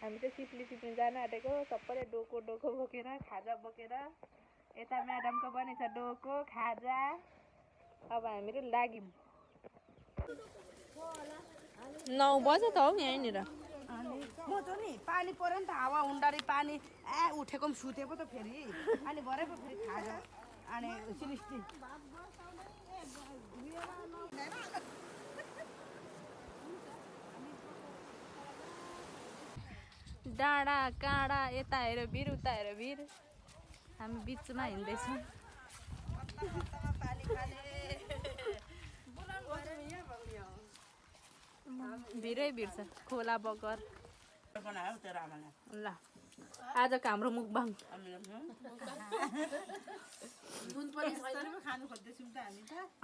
हामी चाहिँ सिप्ली टिप्न जान आँटेको सबैले डोको बोकेर खाजा बोकेर यता म्याडमको पनि छ डोको खाजा अब हामीहरू लाग्यौँ 9 बजे त हौ यहीँनिर म त नि पानी पऱ्यो नि त हावा हुँदाखेरि पानी उठेको पनि सुतेको त फेरि अनि भरे पो फेरि खाजा अनि सिलिस्टी डाँडा काँडा यता हेर भिर उता हेर भिर हामी बिचमा हिँड्दैछौँ भिरै भिर छ खोला बगर ल आजको हाम्रो मुकबाङ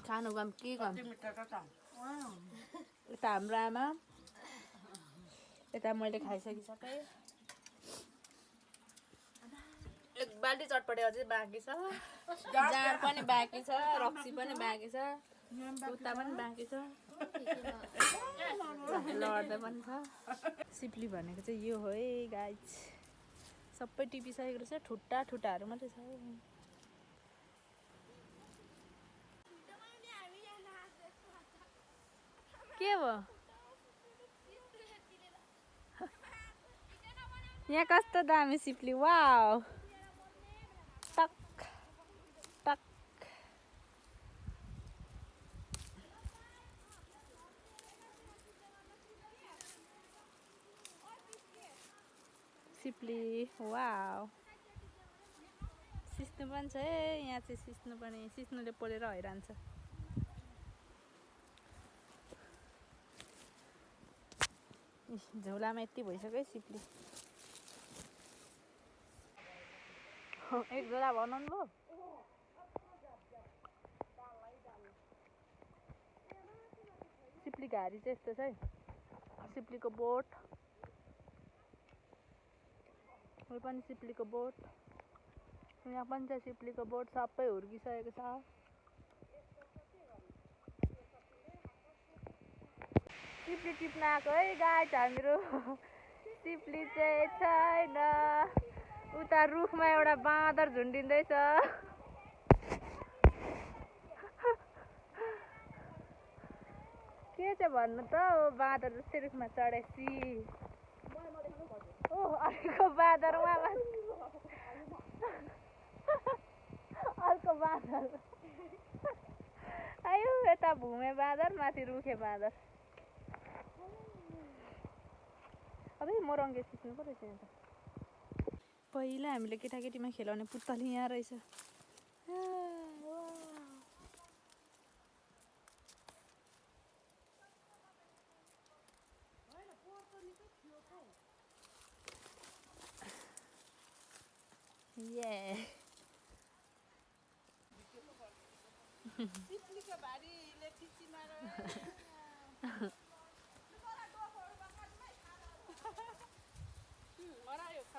खानु गम के गम यता हाम्रो आमा यता मैले खाइसकिसकेँ एक बाल्टी चटपटे अझै बाँकी छ जाँड पनि बाँकी छ रक्सी पनि बाँकी छ उता पनि बाँकी छ लड्दा पनि छ सिप्ली भनेको चाहिँ यो हो है गाइज सबै टिपिसकेको रहेछ ठुट्टाहरू मात्रै छ के भयो यहाँ कस्तो दामी सिप्ली वाउ टक टक सिप्ली वाउ सिस्नु पनि छ है यहाँ चाहिँ सिस्नुले पोलेर हैरान्छ झोलामा यति भइसक्यो है सिप्ली एक झोला बनाउनु भयो सिप्ली घारी चाहिँ यस्तो छ है सिप्लीको बोट यो पनि सिप्लीको बोट यहाँ पनि छ सिप्लीको बोट सबै हुर्किसकेको छ सिप्ली टिप्न आएको है गाइस हामीहरू सिप्ली चाहिँ छैन उता रुखमा एउटा बाँदर झुन्डिँदैछ के चाहिँ भन्नु त बाँदर जस्तै रुखमा चढेसी ओ अर्को बाँदर अर्को बाँदर आयो यता भुमे बाँदर माथि रुखे बाँदर अबे मोरङ्गे सिक्नु पो रहेछ यहाँ त पहिला हामीले केटाकेटीमा खेलाउने पुत्तली यहाँ रहेछ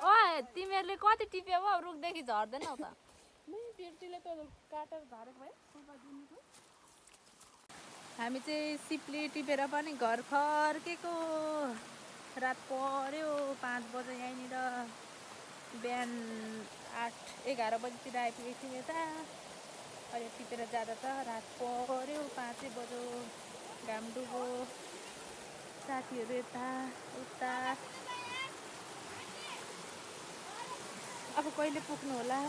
ओए तिमीहरूले कति टिप्यो हो रुखदेखि झर्दैनौ त हामी चाहिँ सिप्ली टिपेर पनि घर फर्केको रात पर्यो 5 बजे यहीँनिर बिहान 8-11 बजीतिर आइपुगेको थियौँ यता अहिले टिपेर जाँदा त रात पर्यो 5 बज्यो घाम डुबो साथीहरू यता उता अब कहिले पुग्नु होला